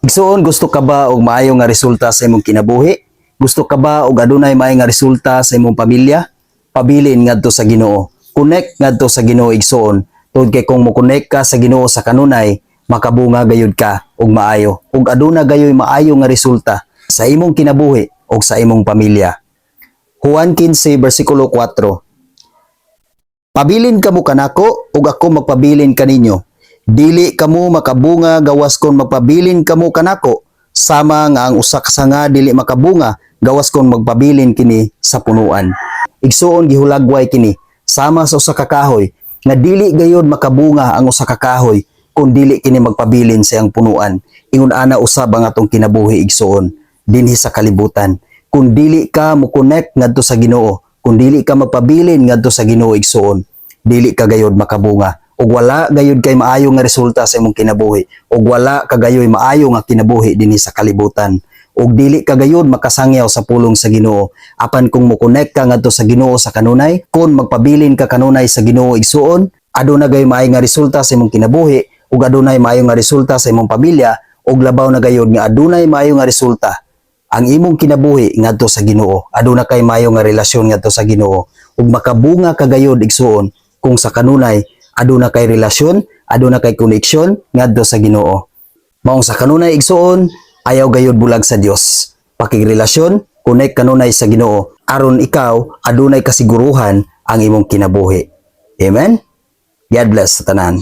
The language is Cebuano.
Igsuon, gusto ka ba og maayo nga resulta sa imong kinabuhi? Gusto ka ba og adunay maayo nga resulta sa imong pamilya? Pabilin ngadto sa Ginoo. Connect ngadto sa Ginoo, igsuon. Tungod kay kung mo-connect ka sa Ginoo sa kanunay, makabunga gayud ka og maayo. Ug aduna gayoy maayo nga resulta sa imong kinabuhi ug sa imong pamilya. Juan 15 versikulo 4. "Pabilin kamo kanako ug ako magpabilin kaninyo. Dili kamo makabunga gawas kon magpabilin kamo kanako, sama nga ang usa ka sanga dili makabunga gawas kon magpabilin kini sa punuan." Igsuon, gihulagway kini sama sa usa ka kahoy nga dili gayod makabunga ang usa ka kahoy kung dili kini magpabilin sa iyang punuan. Ingon ana usab ang atong kinabuhi, igsuon, dinhi sa kalibutan. Kung dili ka mo connect ngadto sa Ginoo, kung dili ka magpabilin ngadto sa Ginoo, igsuon, dili ka gayod makabunga ug wala gayud kay maayo nga resulta sa imong kinabuhi ug wala ka gayoy maayo nga kinabuhi dinhi sa kalibutan ug dili ka gayud makasangyaw sa pulong sa Ginoo. Apan kung mo-connect ka ngadto sa Ginoo sa kanunay, kung magpabilin ka kanunay sa Ginoo, igsuon, aduna gayud maayo nga resulta sa imong kinabuhi ug adunay maayo nga resulta sa imong pamilya ug labaw na gayud nga adunay maayo nga resulta ang imong kinabuhi ngadto sa Ginoo. Aduna kay maayo nga relasyon ngadto sa Ginoo ug makabunga ka gayud, igsuon, kung sa kanunay aduna kay relasyon, aduna kay koneksyon ngadto sa Ginoo. Maong sa kanunay, igsuon, ayaw gayud bulag sa Dios. Pakigrelasyon, connect kanunay sa Ginoo aron ikaw adunay kasiguruhan ang imong kinabuhi. Amen. God bless sa tanan.